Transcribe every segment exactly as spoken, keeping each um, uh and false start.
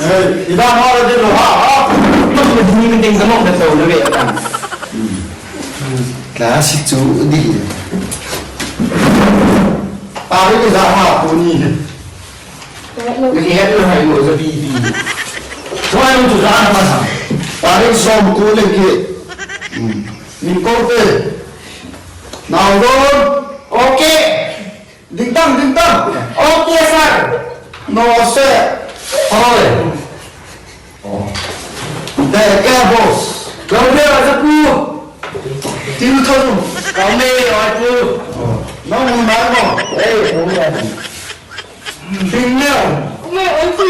Hey, ida ma la din lo ha, ha. Ni ding ding dong da to le ve ta. Class chu di. Pare ida ha ko ni. Ni het lo hai lo za bi bi. Ko ai lo chu za na ma sa. Pare som ko le ke. Min ko te. Now go. Okay. Ding tang, ding tang. Okay, sir. No, sir. Oi. De ke boss. Kau dia rasa ku. Tiu thon. Kau ni, oi ku. No, no, no. Eh, ding leo. Oi, oi ku.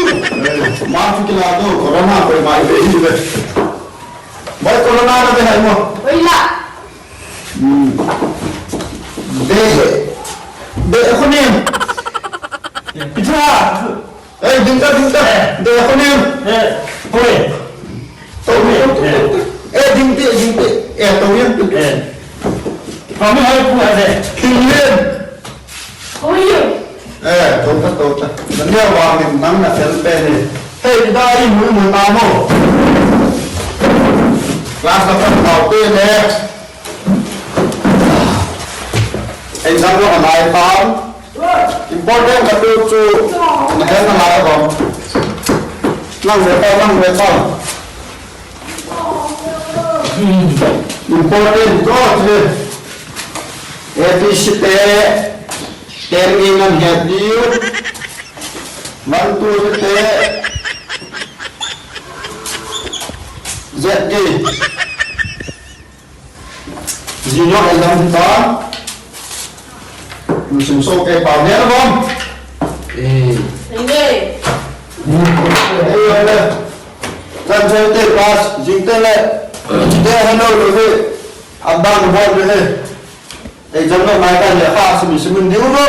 Ma tu kila tu, corona koi mai be hi be. Bai corona na be hai mo. Oi la. Hmm. De, de, khunim. Pizza. Eh, ding ta, ding ta. De, khunim. Eh, hoi. To, to, to, to. Eh, ding te, ding te. Eh, to, ding te. Eh. Kami hoi pu ase. Ding len. Hoi. Eh, to ta, to ta. Nang ya wa min nang na fel pe ni. Hey, da i mu mu ta mo. Class na pa ta pe ne. Exam lo anai pan. Important ka tu chu na hen na lai bom. Nang ve pa, nang ve pa. Important ko chu. A B C te, ten nge nang het diu. One, two te, Z G. Junior exam ta. Musim so ke pa ne bom. Eh. Enge. Ni ko. Eh, eh. Kan jai te pass, jing te le. Te hano lo he. Abang bol lo he. Exam lo mai kan le pa simi simi ni ulo.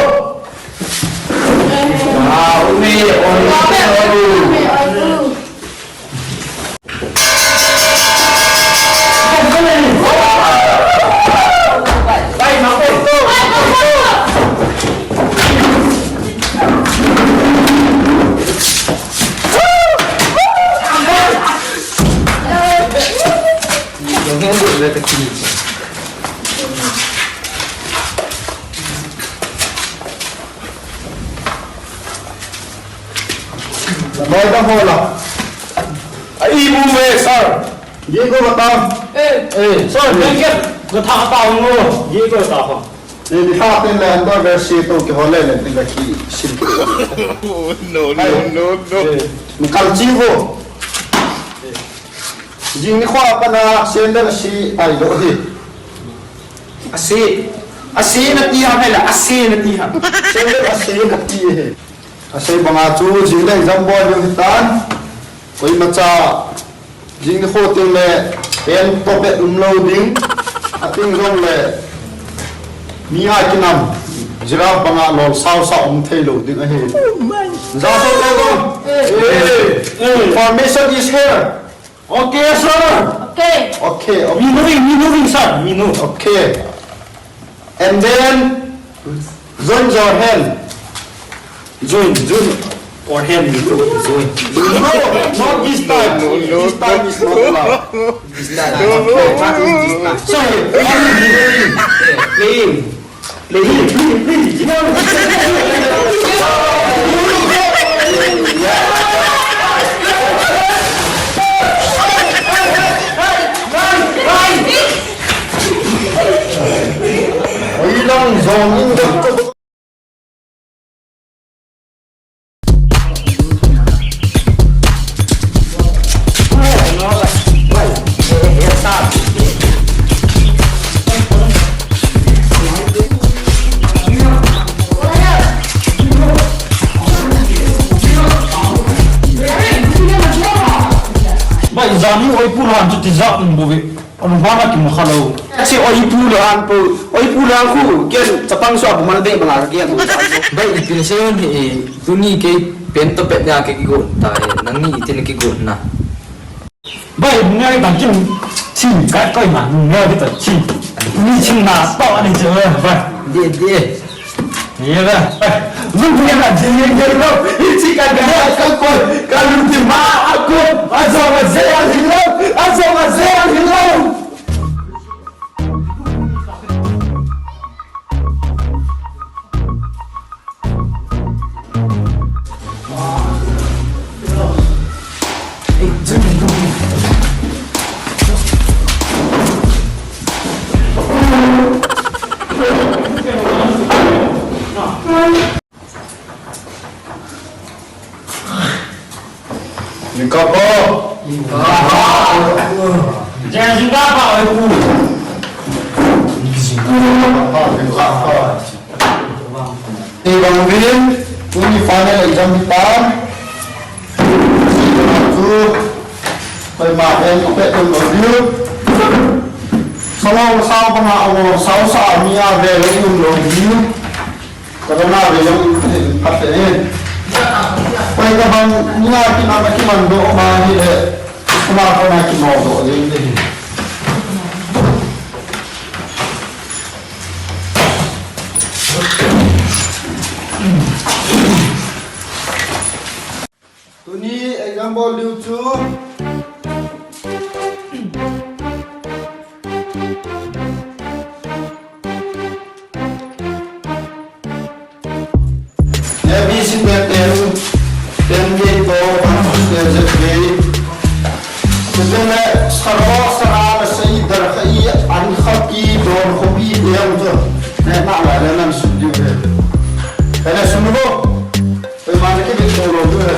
Ah, umi, umi, umi. Boy ka hola. Ai bu ve sir. Ye ko bata. Eh, eh, sir, blanket. Ko tha ta ngo. Ye ko ta ho. Ni ni ha tin le under versi to ki hole le tin le ki sim. No, no, no, no. Ni kal chi ho. Jing ni kho pa na sandal si ai lo hi. Ase, ase na ti ha, hai la, ase na ti ha. Sandal ase na ti he. Ase banga chu jing le exam bol yo hitan. Koimacha jing ni kho tin le pen to pe um lo ding. Ating jong le mi a kinam giraffe banga lol sao sao um thei lo ding ahi. Za so te ko. Eh, eh. Information is here. Okay, sir. Okay. Okay, okay. We knowing, we knowing, sir. We know. Okay. And then, join your hand. Join, join. Or hand, we know. Join. No, not this time. No, no, this time is not allowed. This time. No, no. Okay, what is this time? Sorry. Playing. Playing. Bai, jani oi pu lan chu tijat um bou ve. Anu bana kimu kha lou. Ase oi pu le an pu, oi pu le an khu, ken chapang sua pu man de bala ke an. Bai, ipi le se ni, eh, tuni kei pen to pet na ke kigo ta, eh, nangni itin kigo na. Bai, ngai ta kin, chin ka koi ma, ngai ta chin. Ni chin na to ni che, bai. De, de. Yega. Lungthim a jing jing lo. Hichi ka ga ka ko. Ka lungthim a ko. Azo ma ze a hilo. Azo ma ze a hilo. Jingkah pa. Jingkah pa, oi pu. Jingkah pa, jingkah pa. Ti bang uvin, tuni final exam hitam. Ti bang tu, koima en ko pe tum lo diu. Solo sao pa na o sao sa mi a ve lo tum lo diu. Corona ve jong in phat te in. Koi ka bang ni a kin a ka kiman doh ma hi le. Kuma kona kimo doh le le. Tuni exam bol diu chu. A B C te ten, ten gei to, one to ten Z gei. Te ten le sara, sara le sei dar kha i an kha pi don kho pi te ang chu. Ne na la le nan su diu ve. Ka le su mo. Koima na kibit mo lo tu he.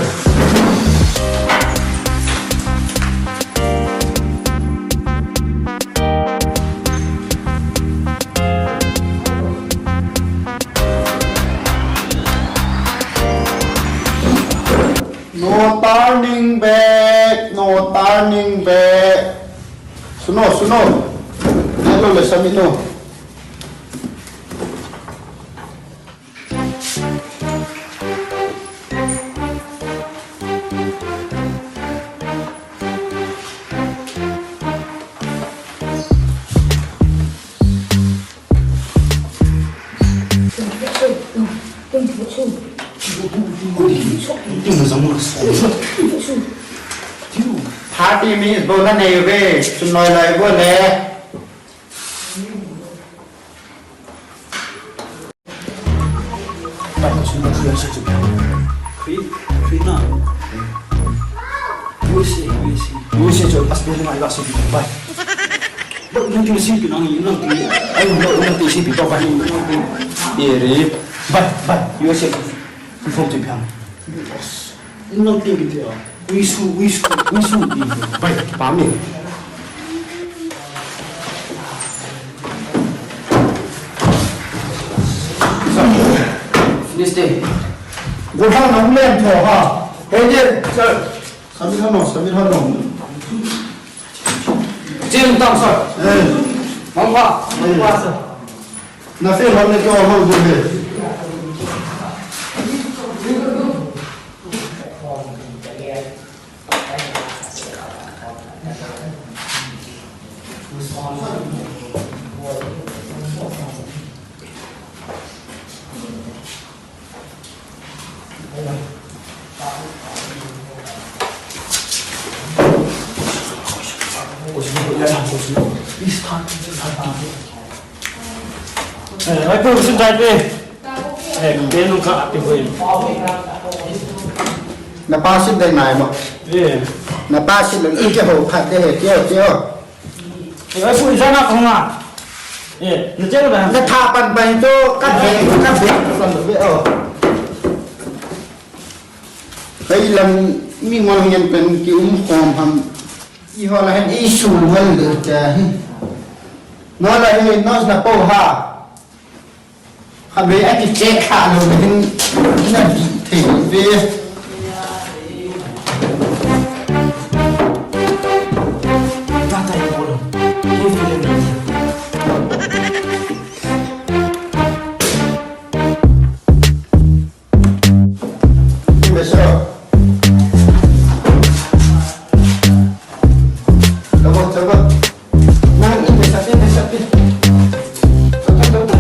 No turning back, no turning back. Suno, suno. Hello, le sami no. Thirty minutes bou na nei uve, sun loi loi bou le. Bai, sun loi loi se chu. Free, free na. U S A, U S A. U S A chu passport na iba se bai. Ba, nang ti si pi nang, nang ti. Ai, nang ti si pi to bai. Ye re. Bai, bai, U S A. Uniform ti pi hang. Nang ti pi ti a. Wisu, wisu, wisu ti. Bai, pa mi. Finish te. Go hang nang lem tho ha. Hey, ye, sir. Samir hano, Samir hano. Jin tam sir. Eh. Mangpa, mangpa sir. Na fail hon ne kyo ho de. Eh, ai pu sun tai pe. Eh, pe nung ka api hoi. Na pa sit dai nai mo. Eh. Na pa sit lang i ke ho phat de he ke ho ke ho. Eh, ai pu i jana khong a. Eh, na jeng ba. Na tha pan pan to ka be ka be pan be o. Hei lang mi ngol ngen pen ki um khom ham. I ho la hen i su ngal de ta hi. No la hi no na po ha. Khatvei a kicheck kha lou le hin na dih thei ve. Investor. Coba, coba. Nang investor, investor. Coba, coba.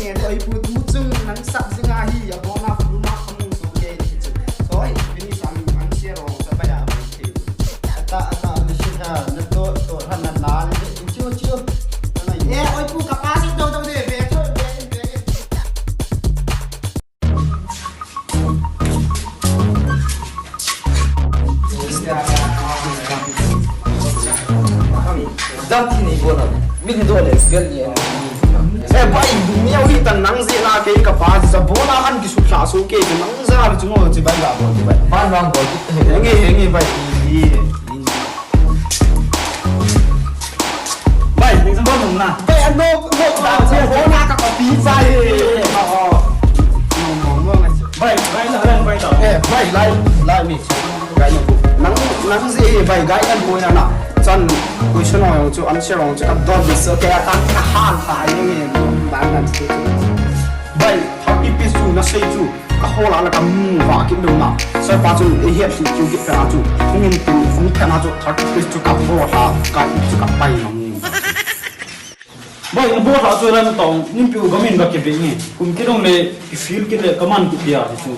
Oi pu, tu chung nang sap jing ahi, abona full mark kamu soh kei ni chu. Soi, finish ang, ang share ong sa pa ya, bai thei. Ata, ata, machine ha, na to, to, ha, na, na, le, chu, chu. Eh, oi pu, ka pa si do do de, be, chu, be, be, be. Dam thi nei bo na. Min do le, sel ni. Eh, bai, mi au hi tan nang je na ke ka pa sa bo na han ki su sa su ke nang ja chu ngo chi bai ga bo chi bai. Ba nang bo. Nge, nge bai. Bai, example nung na. Bai, no, no, da, se, ho na ka copy sai. Oh, oh. No, no, no, no. Bai, bai, la, bai, bai, da. Eh, bai, lai, lai mi. Gai no. Nang, nang si, bai, gai kan boy na na. Chan, question ho chu, answer ho chu, ka don this, okay, ka, ka han ta, ye, ye, ba, na, si. Bai, happy peace chu, na sei chu. Ka hol a la ka mu va kit lou na. Sir pa chun ei het chu chu kit pha chu. Hung in tin hung pha na chu thirty rupees chu ka bol a ka chu ka pai na mu. Bai, na bol a chu ran tong, nin piu ga min ga ke be ni. Kum ki dong le, ki feel ki le, ka man ki dia chu.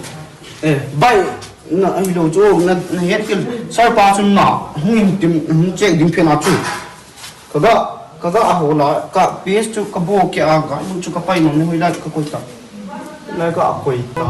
Eh, bai, na ai lo chu, na, na het kil. Sir pa chun na, hung in tin, hung check ding pha na chu. Kaga, kaga a hola, ka P S chu ka bo ke a, ka lu chu ka pai nom ni hoi lai ka koi ta. Lai ka a koi ta.